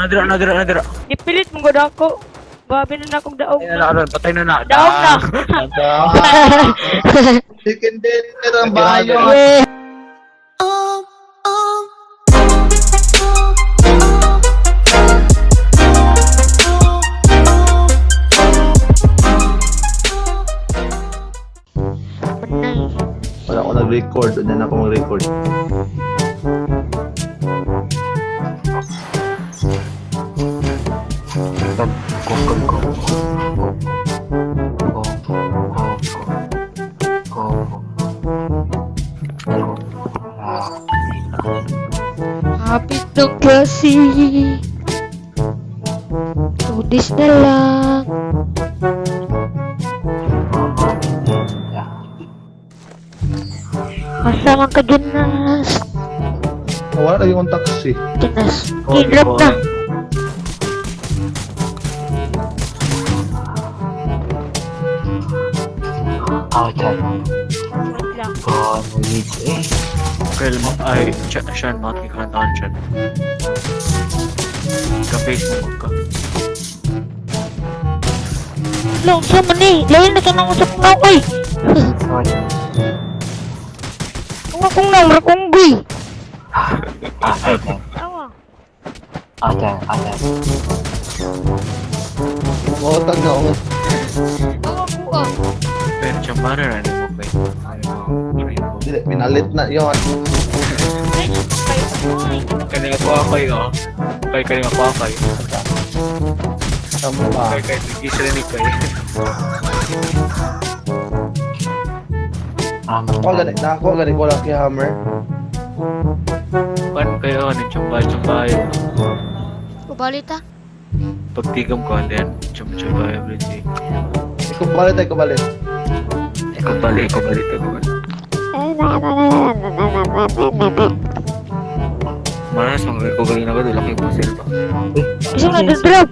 Nadira, nadira, nadira. Ipilit mo gud ako. Babi na akong daog Patay na na. na, aron. Patay na na. Daog na. Chicken dinner ang bayo. Yeah. Manay. Wala ko nag-record. Ano na ako mag-record. Go, go, go, go. Go, go, go. Go, go. Ah, Happy to kasi. 2 days na lang. yeah. Asa man ka, Jonas? Wala na yung taxi. Jonas. Hirap na. Ah, chat. Wait lang. Go, needs eh. Kaya mo, ay, Sean, bakit ka kantaan, Sean? Ka-face mo ka. Lang sa man eh. Lain na sa nang usap na ako eh. Sorry. Ang akong nang rakonggoy. Ah, okay. Awa. Okay, okay. Motag na ako. Awa ko ah. Pero chambara na mo kay. Ano, rainbow. Dili, pinalit na yun. Ay, ay. Kani ako akay oh. Kay kani ako akay. Tama ba? Kay kay isa ni kay. Ako gani, nakakuha gani ko lang kay Hammer. Pan kayo ni chambay chambay. Kubalit ah. Pagtigam ko and then chambay chambay everything. Ikaw balit, ikaw balit. Ikaw balik, ikaw balik, ikaw balik. Manas mga ko galing na ba laki po sila ba. Isa na drop.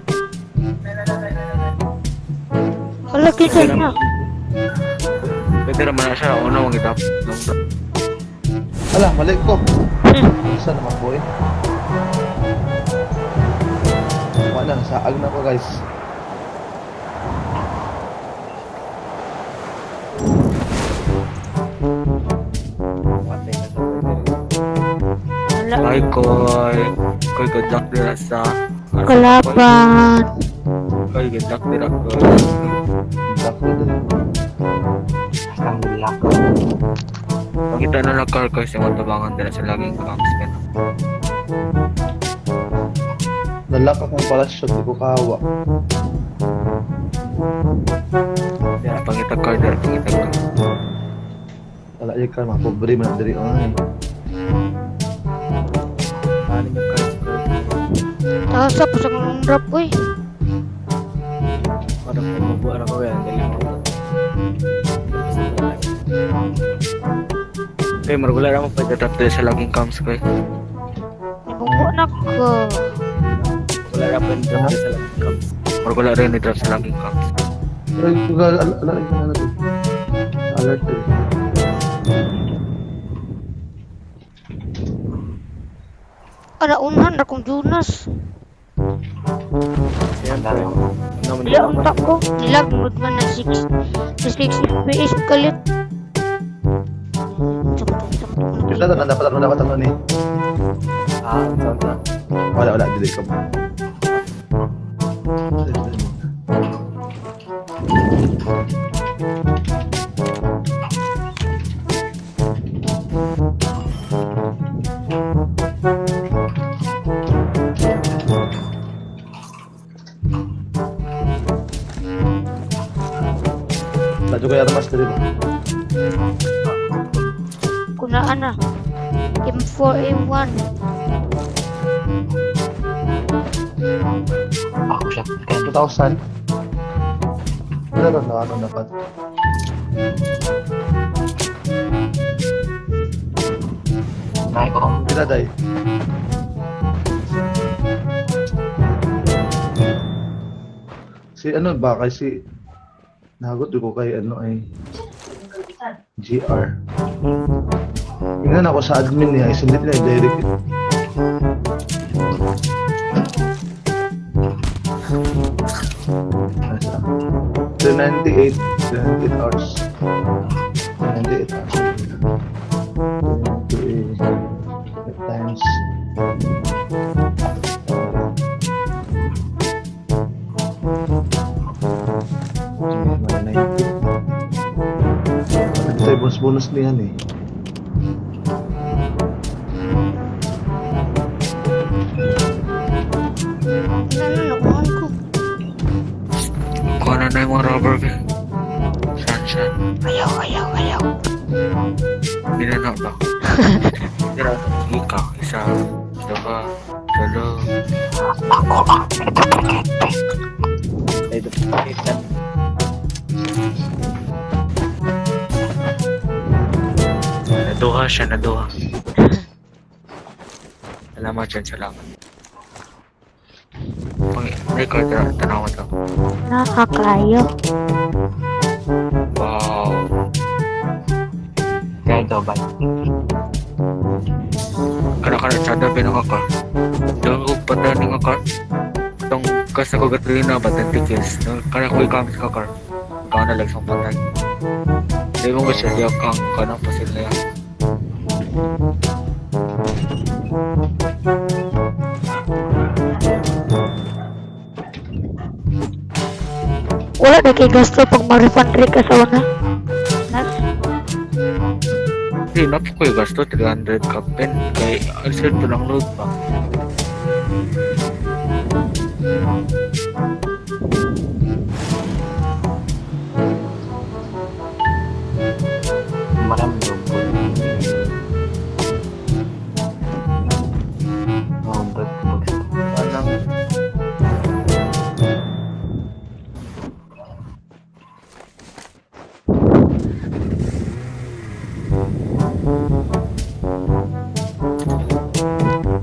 Wala kita na. Pwede naman na siya una mga itap. Ala, mali ko. Isa naman ko eh. Wala, saag na ko guys. Wala. Ay koy. Koy good luck dira sa Kalaban. Koy good luck dira koy. Dako din. Alhamdulillah. Pakita na lang car koy sa mga tabangan dira sa laging camps ka. Nalak akong palasyo, di ko kawa. Dira pangita car dira pangita car. Wala yun ka, mga pobre man diri ay. Paano yung car koy? Tasa pa sa kong drop uy. Parang mabuara ko yan dali mo. Kay margula ra mo pagdatrap dira sa laging camps koy. Nabunggo na ko. Wala ra pa drop sa laging camps. Margula ra ni drop sa laging camps. Pero yung alert na natin. Alert eh. Ara unhan ra kong Jonas. Siyempre. Ano Dila unta ko. Nilag mud man na 6 6 FPS kalit. Yung na dapat ako dapat ano ni. Ah, saan na? Wala wala dili ka ba. Laju kaya mas diri ba? Kunaan na. M4A1. Ako siya. 2,000. Wala na na ano dapat. Naik ko. Pila day. Si ano ba kay si nagot ko kay ano ay GR. Tingnan ako sa admin niya, isundit niya direct. 398, 398 hours. 398 hours. 398 times. 190. Ito bonus-bonus niyan eh. Wala na, nakuhaan ko. Kuha na na yung mga rubber ka. Saan siya? Ayaw, ayaw, ayaw. Hindi na na ba? Tira, ika, isa, dalawa, talo. Ako ang duplicate. Ay, duplicate. Naduha siya, naduha. Salamat dyan, salamat. Pang, record, tanawa to. Nakakayo. Wow. Kaya daw ba? Kana kana sada pinaka ka. Doon ko patay nga car. Itong kas ako gasolina ba 20 kills. Kana ko ikamit ka car. Ikaw na lang sa patay. Di mo ko siya diyak ang kanang pasil na yan. Wala na kay gasto pag ma-refund rin ka sa una. Nas, Di na po ko yung gasto 300 ka pen. Kay alsir to lang load pa. Marami double. Oh, ba't mag- Anang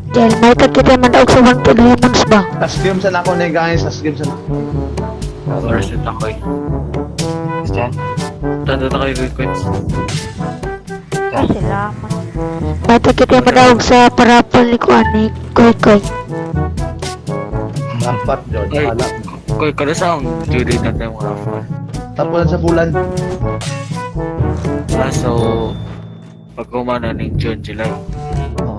Jel, may kita man daog sa 1 diamonds ba? Last game sa nako na guys, last game sa Oras na takoy. Christian? Tanda na kayo kay Quince. Ay, salamat. May kita man daog sa parapol ni Kuan ni Koy Koy. dapat yun. Ay. Akala. Koy, kada sa ang due date natin yung raffle. Tapos na sa bulan. Ah, so, pag kumana ng June, July. Oh.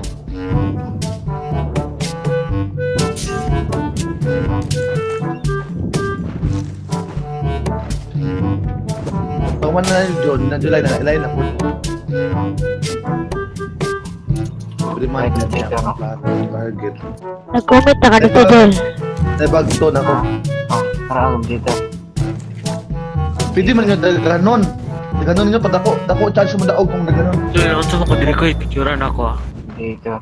Pag man na yung June, na July na, ilay na po. Every month na siya ang plano, target. Nag-comment na ka dito, Jel. Naibag to na ko. Oh, para ang dito. Pwede man nyo daganon. Daganon ninyo pag dako, dako chance mo daog kung daganon. So, yun, sa ko dili ko, picture na ako ah. Dito.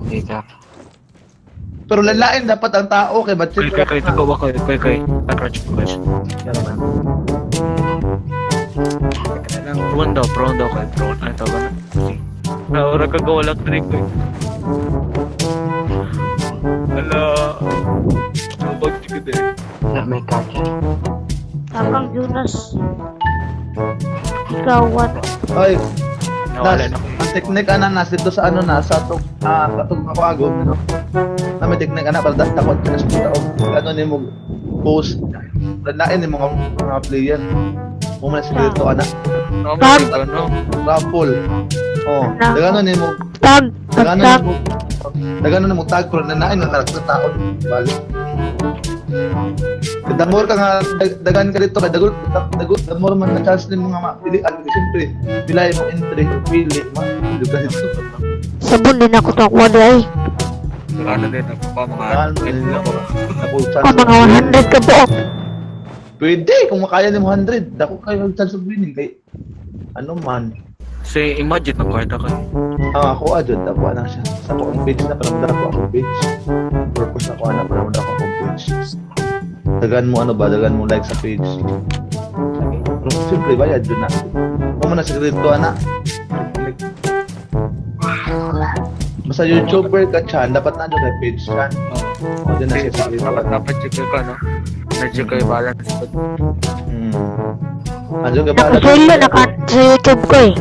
Dito. Pero lalain dapat ang tao kay ba't Koy, koy, koy, tago ba koy, koy, koy. Crouch, crouch. Prone daw koy, prone. Ano tawag na? Naura ka wala trick koy. Ala. Tubag ko din. Na, may card dyan. Tapang Jonas. Ikaw, what? Ay, Nawala Nas, na ko. ang teknik ana nas dito sa ano na sa atong katong ako agom no. Na may teknik ana para takot ka na sa tao. Ano nimo post lalain ni mga player. Mo man sila dito ana Tama ano? raffle. Oh, Na- daganon nimo Tag! daganon Tag! nimo daganon nimo tag pero nanain nga karakter tao. Bali. Damor ka nga dagan ka dito kay dagol dagol damor man na chance nimo nga mapilian kasi siyempre pila imong entry pili ma ka dito. Sabon din ako to ako ay. Ano din ako pa mga Daan mo din ako. Ako chance. Ako mga 100 ka buok. Pwede kung makaya nimo 100. Dako kayo ang chance of winning kay ano man. So, imagine na kwarta ko. Ang ako adyo dako na siya. Sa ako ang page na para mo ako page. Purpose na ko ana para mo dako akong page. Dagan mo ano ba, dagan mo like sa page. Pero siyempre bayad yun na. Kung mo na sa dito ana. Like, basta YouTuber ka chan, dapat na kay page chan. O din na siya sa dito. Dapat dapat check ka no. Medyo kay balance. Andiyan ka ba? Nakasolo na ka sa YouTube ko eh.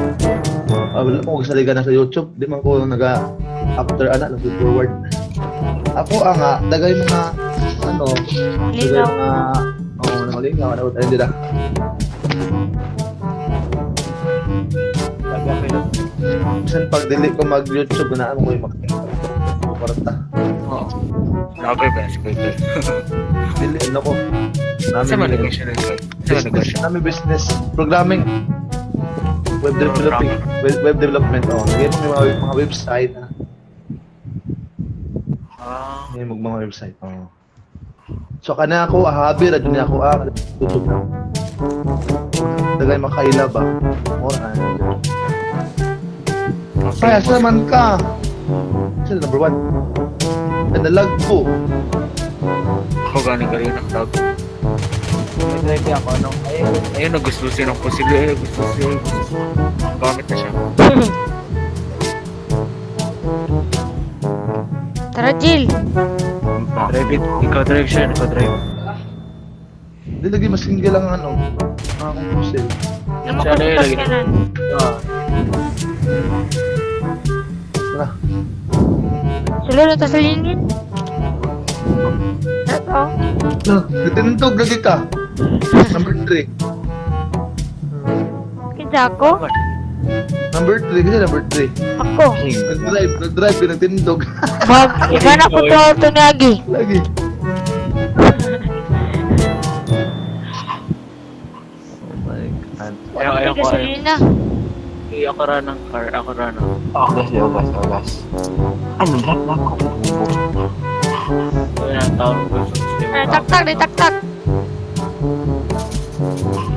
Ah, wala mo saligan na sa YouTube. Di man ko naga after ana nag forward. Ako ang dagay mga ano, dagay Ligaw. mga oh, Malingaw na tayo dira. Bisan pag dili ko mag YouTube na ano ko yung makita. Kwarta. Oo. Vlogger ba si Kuya Koy? Dili ano ko. Sa man negosyo na Koy? Sa man Business, negosyo? nami business programming. Web developing, web development, oh. Ngayon may mga website na. Ah, Ngayon mag mga website, oh. So kana ako, habi ra jud ni ako YouTube na. Dagay makaila ba? Mora na. Okay. Ay, asa man ka? Sila number one. Ay, nalag ko. Ako gani ka rin ang tag. May drive ako, ano? Ayun. Ayun, nagustusin ang posible. Ayun, gustusin. Gamit na siya. Tara, Jill. Drive it. Ikaw drive siya, ikaw drive. Hindi lagi mas single ang ano. Ang akong pusil. Ano Siya na yun, ka lagi. kanan? Ah, Tara. Sulod na ta sa lingin. Tara, oh. Ah, Natintog lagi ka. Number 3. Kinsa ako? Number 3 kasi number 3. Ako. Nag-drive, nag-drive, pinagtindog. Bag, iba na ko to ito ni Agi. Lagi. Oh my God. Ayaw, ayaw ko, ayaw. Gasolina. Eh, ako ra ng car, ako ra ng. Oh, gas, oh, gas, oh, gas. Ano, drop na ako. Ayun, ang taon ko. Ah, taktak, di taktak.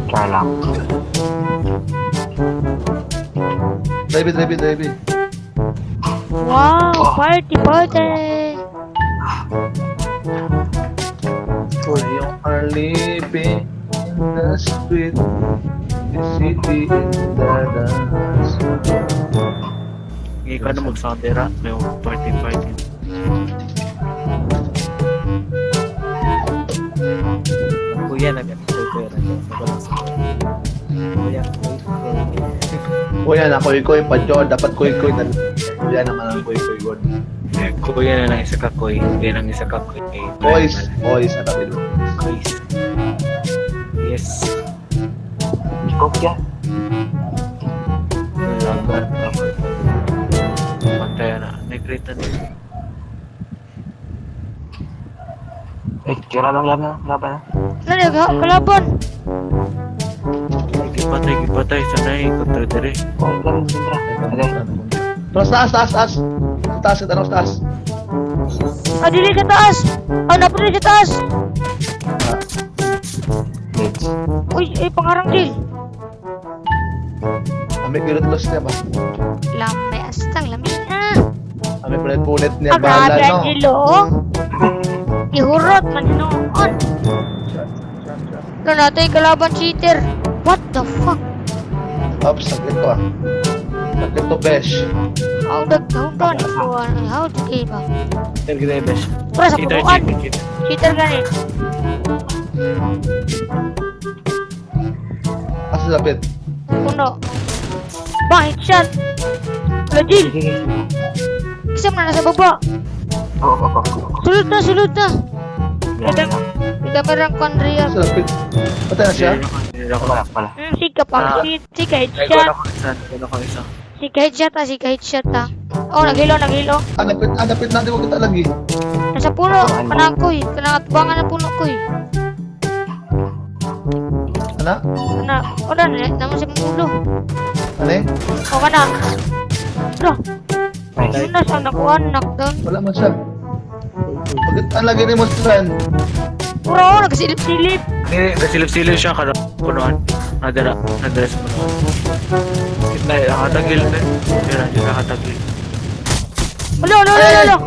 Try lang. Drive it, drive it, drive it. Wow, party, party. For you are living in the street, the city in the dust. Hindi ka na magsandera. May party party. Kuya na ganito, kuya na ganito. Kuya, kuya. Kuya na, kuy-kuy pa, John. Dapat kuy-kuy na. Kuya naman ang kuy-kuy, God. Kuya na lang isa ka, kuy. Kuya lang isa ka, kuy. Boys, boys, ano ito? Kuys. Yes. Kopya. Laban. Pantay na. Nag-rate na din. Eh, tira lang laban, laban. Ano, kalaban. Gipatay, gipatay. Sanay, kontra dire. Oh, laban, kontra. Okay. Taas, taas, taas, taas. Sa taas, tanong sa taas. Ah, dili sa taas. Ah, napuli sa taas. Let's. Uy, ay, pangarang Jill. Ami kirot los niya ba? Lami, astang, lami ah. Ami pulit-pulit niya Ah, bala, grabe, no? Angelo, oh. Ihurot, man noon. Ito natin yung kalaban cheater. What the fuck? Ops, sakit ko ah. Sakit to, besh. How the how doon? How the game ba? Tell kita yung best. Pura sa Cheater, punuan. cheater, cheater. Cheater gani. Asa lapit? Puno. Bang, headshot. Wala, Jill. Sige, sige. Isa mo na nasa baba. Oh. Sulod na, sulod na. Grabe lang. Kita merang konriya. Asa lapit? Patay na siya? Cheater ako. Wala, wala. Sika pa. Ah. Sika Ay, headshot. ako isa. Nagano ko isa. Sika headshot ah, sika headshot ah. Oh, naghilo, naghilo. Ah, lapit, ah, lapit natin. Huwag kita lagi. Nasa puno. Kanang koy. Kanang atbangan na puno koy. Ana? Kana, oh na, naman sa mong ulo. Ano eh? O kana. Bro, Nice. yun na siyang nakuha, knockdown. Wala man siya. Pag ang lagi ni mo friend. Puro, oh, nagsilip-silip. Hindi, nasilip-silip siya kada punuan. Nadara, nadara sa punuan. Kitna, nakatagil na. Dira, dira, nakatagil. Alo, alo, alo, alo.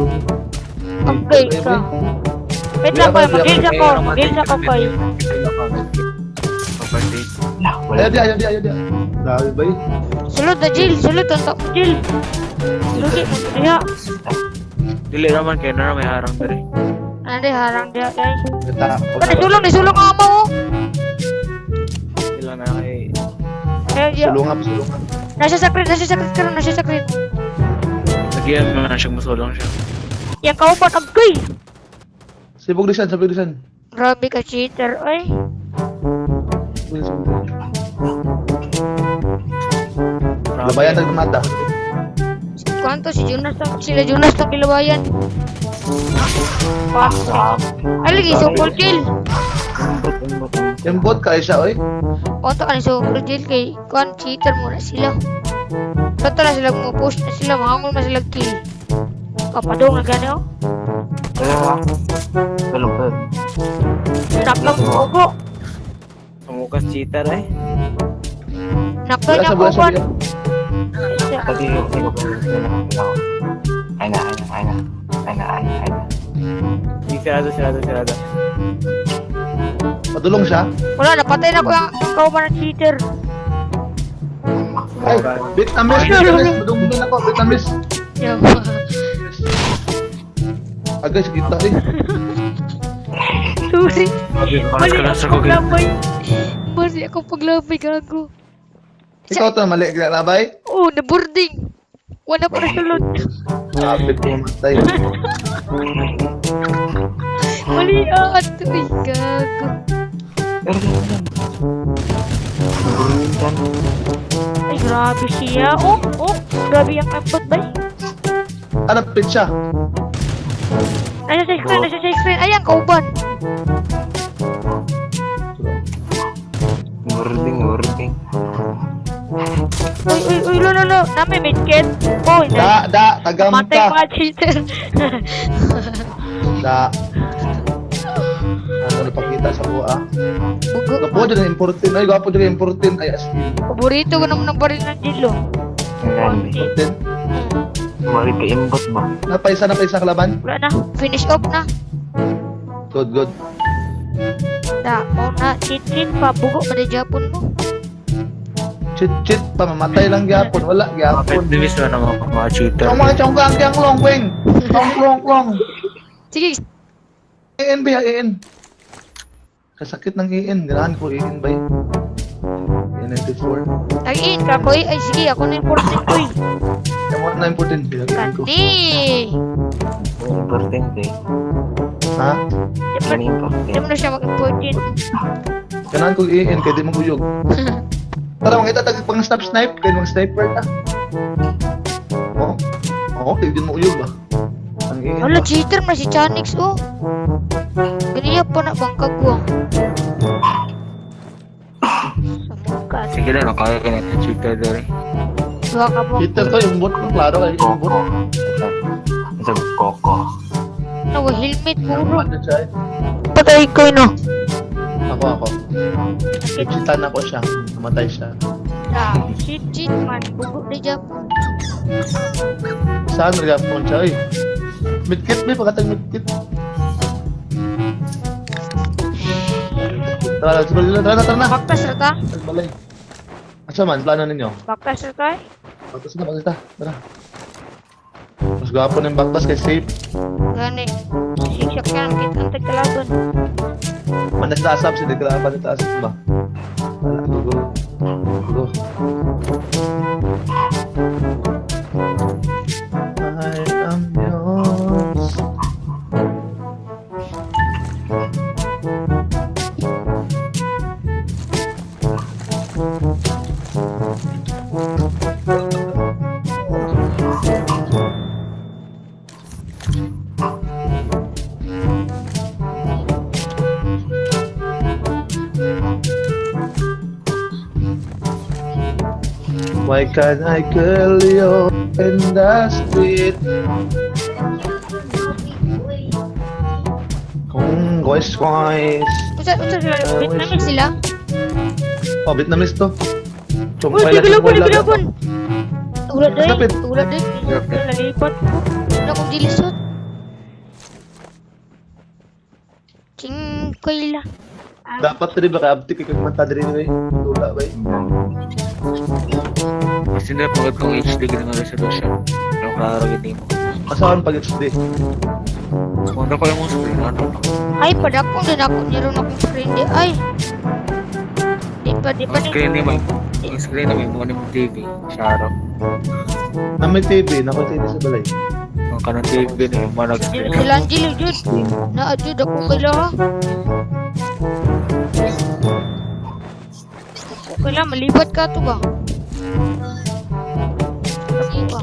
Okay ka. Wait lang, koy. Mag-heal ako. Mag-heal ako, koy. Kapatid. Wala, wala. Ayaw di, ayaw di, ayaw di. Grabe ba yun? Sulod na, Jill. Sulod ang top, Jill. Lugi mo diha. Dili naman kay na may harang diri. Ano di, harang diha, day. Kita. Ano, sulong, di sulong ang amo, oh. Dili na kay Eh, diha. Sulungan, sulungan. Nasa sakrit karon, nasa sakrit. Nagiyan mo na siya musulong siya. Yang kauban, agay. Sibog lisan, sibog lisan. Grabe ka, cheater, oy. kills. Labayan tag mata. Kwanto si Jonas tang sila Jonas tang kilabayan. Pa. Ay lagi so kill. Imbot, imbot, imbot. Yung bot kay siya oy. Kwanto ani so kill kay kwan cheater mo na sila. Kato na sila mo post na sila mahangol na sila kill. Kapadong na gani oh. Kaya nga. Tulog pa. Naklang bugo. Tumukas cheater eh. Naklang Wala niya siya, wala siya. kauban. Pati yung hindi ko pa rin. Ay na, ay na, ay na. Ay na, ay na, ay na. Hindi, sarado, sarado, sarado. Padulong siya. Wala, napatay na ko yung kauban ng cheater. Ay, Vietnamese, Vietnamese. Padulong ako, Vietnamese. Yeah. Agay, kita eh. Sorry. Panas ka lang sa kugin. paglabay. Mali ako paglabay, gago. Ikaw to, mali ka labay. Oh, na-boarding. Wala pa nasulod. Kapit mo matay. Mali ah, ato ay gago. Pero ganyan. Burintan. Ay, grabe siya. Oh, oh, grabe ang ambot bay. Ano, pit siya? Nasa sa screen, nasa sa screen. Ay, ang kauban. Boarding, boarding. Uy, uy, uy, lo, lo, lo. Nami, medkit. Oh, Da, da, tagam Matay ka. pa, cheater. Da. Ano napakita sa ko ah. Bugo. Gwapo dyan ang importin. Ay, gwapo dyan ang importin. Ay, as in. Paborito ko naman ng baril ng Jilo. Ang gani. Importin. Mali ka imbot ba? Napaisa, napaisa kalaban. Wala na. Finish off na. Good, good. Da, mo na. Cheat, cheat pa. Bugo pa di Japon mo. Cheat, cheat pa. Mamatay lang gyapon. Wala gyapon. Vietnamese na naman ako mga cheater. Chong mga chong kang kyang long wing. Chong long long. Sige, AN ba AN? Kasakit ng AN. Ganahan ko AN ba? AN94. Ay, in ka ko eh. Ay, sige, ako na important ko eh. Yung mga na important. Pinag ko. Kandi! Importante. Ha? Di Ano importante? mo na siya mag-important. Ganahan ko AN kaya di mo kuyog. Tara, makita tag pang snap snipe. Kaya mga sniper ta. Oo. Oo, kaya di mo uyog ba? Ang AN Wala, ba? cheater na si Chanix, oh. Ganiya pa na bangkag ko. Sa mukha. Sige na, kaya ka natin cheater dere. Duha ka mo. Cheater to, yung bot ko. Klaro kayo yung bot. Koko. Sa koko. Ano, helmet puro. Ano siya eh? Patay ko, no. Ako, ako. Chichitan ako siya. Namatay siya. Ah, cheat, cheat man. Bugo na Japon. Saan nagapon siya eh? Midkit may pagkatang midkit. Tara, let's go. Tara na, tara na. Baktas ra ta? Balay. Asa man, plano ninyo? Baktas ra ta? Baktas na, baktas na. Tara. Mas gwapo ng baktas kay safe. Gani. Siksak ka lang kita ang tagkalaban. Manas na asap, si Deklaban na asap ba? Wala, go, go. Go. I am yours. Why can't I kill you in the street? Kung guys, guys. Unsa unsa sila? Vietnamese sila? Oh, Vietnamese to. Uy, tigalaban, tigalaban. Tulad day, Lapit. tulad day. Nalipat ko. Wala kong dilisod. Chingkoy la. Dapat rin ba kay abtik kay mata diri eh. Tula ba? Eh. Kasi na pagod kong HD ka ng resolution. Pero klaro gini mo. Asahan pag HD. Kung ko yung mong screen, ano? Ay, padakong din ako niron akong screen di ay. Di pa, di pa Ang screen ni mo. Ang screen ni mo ni TV. Sharo. Na may TV, nako TV sa balay. Ang kanang TV ni mo nag-screen. Sila Angelo jud. Na jud ako kaila ha. Wala, malibat ka to ba? Ano ba?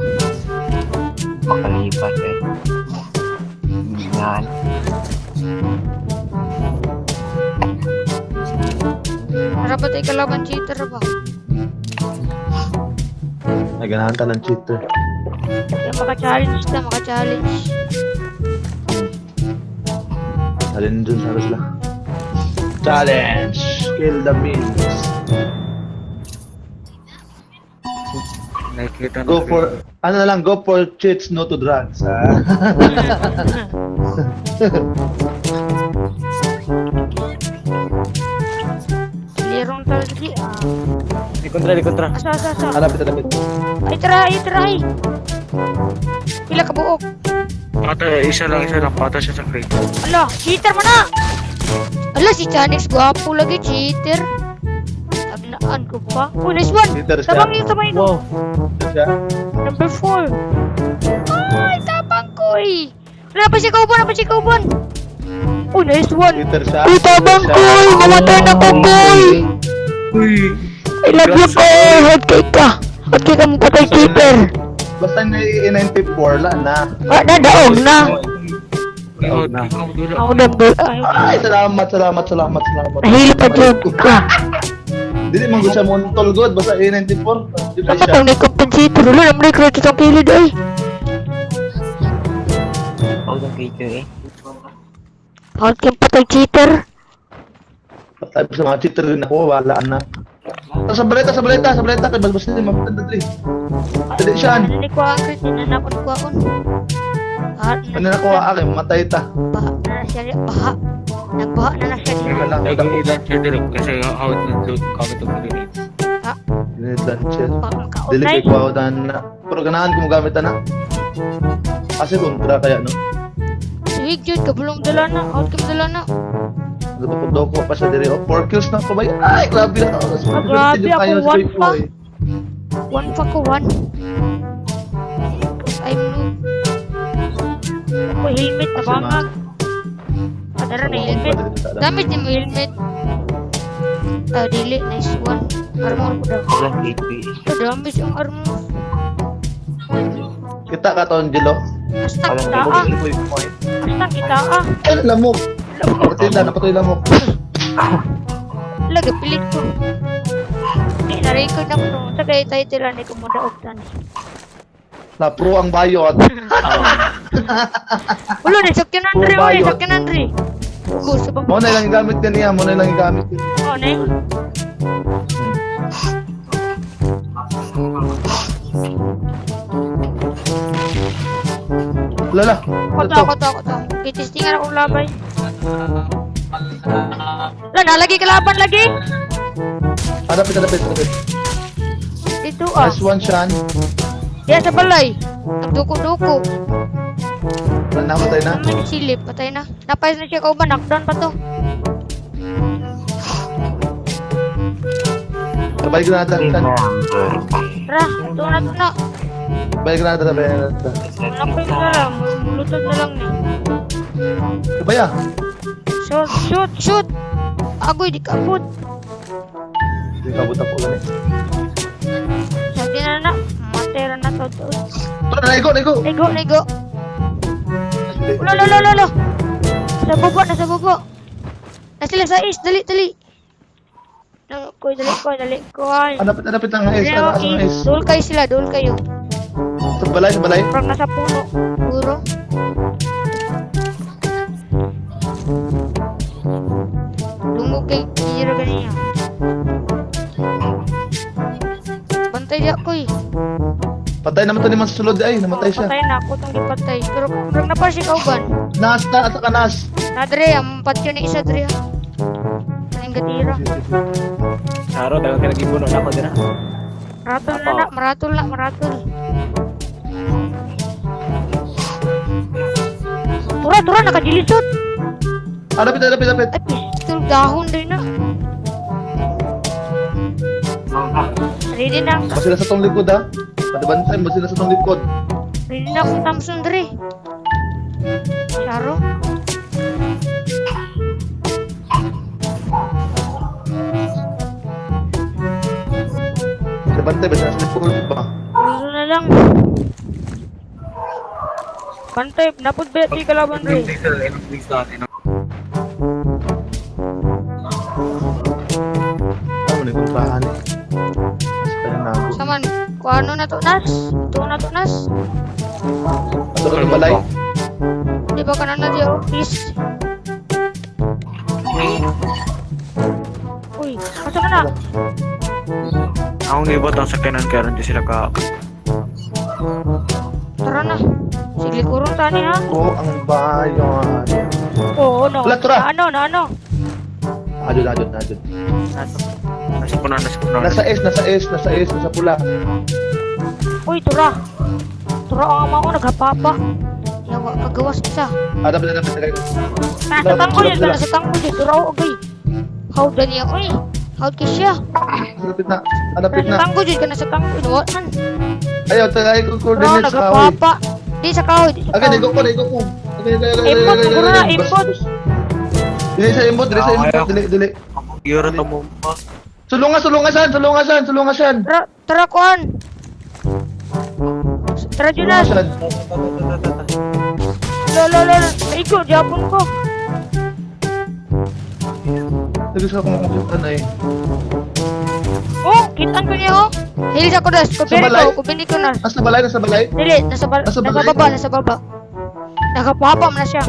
Makalipas eh. Hindi na. Tara ba tayo kalaban cheater ba? Naganahan ta ng cheater. Kaya maka-challenge ta, maka-challenge. Alin dun sa sila. Challenge! Kill the beans. Nakikita na Go for, ano na lang, go for cheats, no to drugs. Ah. Lirong talaga ah. Di kontra, di kontra. Asa, asa, asa. Hanapit, hanapit. Ay, tara, ay, tara, ay. Pila ka buok. Pata, isa lang, isa lang. Pata siya sa crate. Ala, cheater man na! Ala, si Chanix, gwapo lagi, cheater. Tagnaan ko pa. Oh, nice one! Cheater siya. Tabang yung sabay no. Wow. Siya. Number 4. Ay, tabang ko eh. Wala pa si Kauban, wala pa si Kauban. Oh, nice one. Cheater siya. Uy, tabang ko eh. Mamatay na ko, koy. Uy! I love you, koy. Hot cake ka. Hot cake ka mo patay, cheater. Basta na 94 la na. Ah, nadaog na. Daog na. Ako na, ay, Ay, salamat, salamat, salamat, salamat. nahilo pa dyan ka. Dili man gud siya montol god basta A94. Dili Dapat siya. ang may compensator. Wala naman may credit ang kilid ay. Huwag ang creature eh. Hot cake patay, cheater. Patay sa mga cheater din ako, wala na. Ta sa baleta, sa baleta, sa baleta kay basbas ni mapatay dali. Dali siya. Ano ni ko ang credit na ako ni kuwaon. Ah, Ano na ko akin, matay ta. Baha na na siya. Baha. Nagbaha na na siya. Wala lang. Nag-i-launcher din kasi how to load kami itong grenades. Grenade launcher. Baka makaon Dili na kay eh. kuha na. Pero ganahan ko mogamit na. Kasi kontra kaya no. Suwig jud kabulong dala na. Out kam dala na. Nagdoko pa siya diri. Oh, 4 kills na ko ba? Ay, grabe na. Ah, grabe, ako one pa. One pa ko one. I'm noob. Ako helmet na Kasi bangag. Padara na helmet. Gamit ni mo helmet. Ah, dili. Nice one. Armor ko daw. Huwag ang creature eh. Ito, damage ang armor. Kita ka to, Angelo. Basta Walang kita ah. Basta kita ah. Ay, lamok. Napatay na, napatay lamok. Lagi, pilit ko. Hindi, na-record na ko. Sa kaya tayo tila ni kumudaog tani. Na pro ang bayot. Wala, nasakyan Andre. Puro Wala, bayot. nasakyan Andre. Gusto ba? Mo na lang gamit niya, mo na lang gamit niya. Oh, na Lala. Ako to, Ito. ako to, ako to. Kitistingan akong labay. Wala, nalagi kalaban lagi. Hanapit, hanapit, hanapit. Dito ah. Nice one, Sean. Diyan sa balay. Nagduko-duko. Wala na, patay na. Ano silip, patay na. Napayas na siya kauban, knockdown pa to. Balik na natin, Sean. Tara, ito na, ito na. Balik na natin, balik na natin. Wala ko yung na lang. Mulutod na lang ni. Kabaya. Shoot, shoot, shoot! Agoy, di kabot. Hindi kabot ako gani. Sabi na na, matera na to. To. Tara, naigo, naigo. Naigo, naigo. Ulo, ulo, ulo, ulo. Sa bubo, nasa bubo. Nasa sila sa is, dali, dali. Nang, koy, dali ko, dali ko. Ay. Hanapit, hanapit ang S. Dali, Ano, okay. ang S? Dul kayo sila, dul kayo. Sa balay, sa balay. Parang nasa puno. Puro. Dungog kay Kira ganiya. Bantay di ako eh. Patay naman to ni Mas sulod ay, namatay siya. Patay na ako itong gipatay. Pero parang napasik kauban. Nas, na, at saka nas. Na dre, ang patyo ni isa dre. Anong gatira. Charo, dagang ka nagibuno na ako din ah. Maratol na na, maratol na, maratol. Tura, tura, nakajilisot. Hanapit, hanapit, hanapit. Ay, pistol, dahon din na. Ready na, Ba sila sa tong likod ha? Patibantay mo sila sa tong likod. ready na akong Thompson dre. Charo. Bantay ba siya sa likod ba? Gusto na lang. Bantay, napod ba di kalaban rin? Ano ni kontrahan eh. Mas kaya nago. Saman, kuano na to nas? Ito na to nas. Ato ka ng balay. Di ba kanan na di oh? Peace. Uy, asa ka na? Akong ibot ang sakyanan kaya ron di sila ka. Tara na. Sige, kurong tani ha. Ko ang bayan. Oo, no. Wala, tara. Na ano, na ano. Adyo, adyo, adyo. Nasa puno, nasa puno. Nasa S, nasa S, nasa S, nasa pula. Uy, tura. Tura ang ama ko, naghapapa. Yawa, kagawas isa. Ah, dapat, dapat, dapat. Nasa tangkol yun, nasa tangkol yun. Tura ko, okay. How dan niya, uy. How ka siya? Lapit na, lapit Nasa na. tangkol yun ka, nasa tangkol. Wa man. Ayaw, tagay ko Tura, coordinates sa kahoy. naghapapa. Di sa kahoy, di sa Agad, kahoy. ikaw ko, ikaw ko. Agad, agad, agad, Input, agad, siguro na, agad. input. Dili sa input, dili sa input, dili, dili. Yura to mo. Sulungan, sulungan san, sulungan san, sulungan san. Tara, tara, kuan. Tara, Sulungan Jonas. san. Lo, lo, lo, lo. Igo, Japon ko. Nagis ka kung ano eh. Oh, kitaan ko niya, oh. Heal sa ko, das. Kubini balay? ko, kubini ko na. Nasa balay, nasa balay. Dili, nasa, ba Nasa nasa balay? baba, nasa baba. Nakapapa man na siya.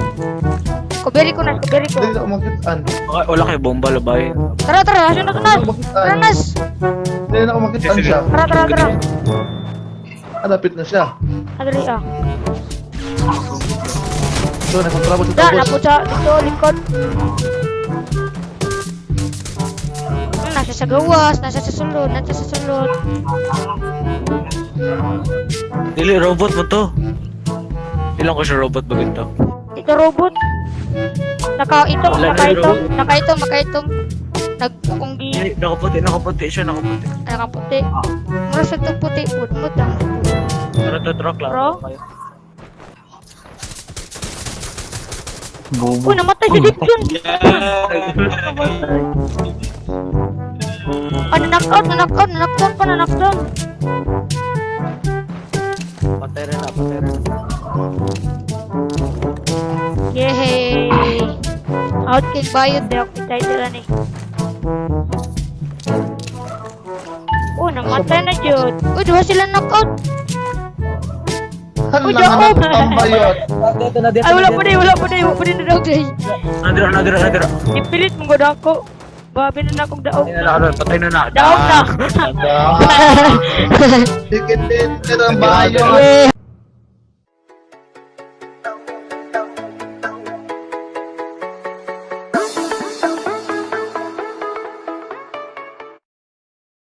Kubiri ko na, kubiri ko. Dili na umakitaan. Wala kayo bomba labay. Tara, tara, asan na to, Nas? Tara, Nas. Dili na umakitaan siya. Tara, tara, tara. Ah, lapit na siya. Adali, ah. So, nakontrabo sa Da, tapos. napot sa dito, likod. Nasa sa gawas, nasa sa sulod, nasa sa sulod. Dili, robot mo to. Ilang ko siya robot ba ganito? Ito robot. Naka-itom, Wala na naka-itom, robot. naka-itom, naka-itom. Nagkunggi, Dili, nakaputi, nakaputi siya, nakaputi. nakaputi. Mura sa itong puti, pudmut ang. Tara, tara, tara, klaro. Bro? Bobo. Uy, namatay si Dipson! Ah, na-knockout, na-knockout, na-knockdown pa, na-knockdown. Patay rin na, patay rin na. Yay! Out kay bayot, di ako title ani. Oh, namatay na jud. Uy, duha sila knockout. Han Uy, lang Jacob! anak ang bayot. Dito na, dito Ay, wala pa din, wala pa din, wala pa din na daog day. Nadira, nadira, nadira. Ipilit mong gud ako. Babi na na akong daog. Patay na na, patay na na. Daog na. Ticket din, ang bayot. Yay!